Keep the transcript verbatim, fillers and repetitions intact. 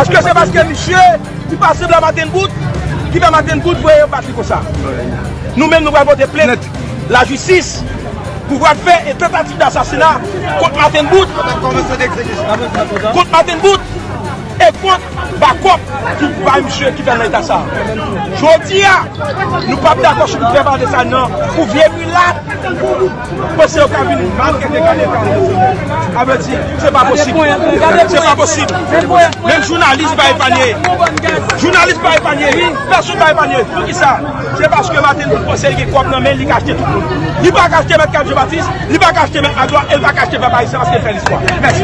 Èske se paske misye li pase bla Matenbout ki fè Matenbout voye yo bat li konsa? Nou menm nou pral pote plent lajistis pou vwadfè e tantativ dasasina kont Matenbout, kont Matenbout e kont bakòp ki bay misye ki fè l nan eta sa. Jodi a, nou p ap dakò sou gouvènman de sa nan pou vye milat. Panse yo ka vin maltrete gade kare. Sa vle di, se pa posib. Se pa posib. Menm jounalis pa epanye. Jounalis pa epanye. Pèsonn pa epanye. Poukisa? Se paske Matenbout panse li gen kòb nan men li ka achte tout moun. Li pa ka achte mèt Kab Jean Baptiste, li pa ka achte mèt Adwa, e li pa ka achte pèp ayisyen paske l fè listwa. Mèsi.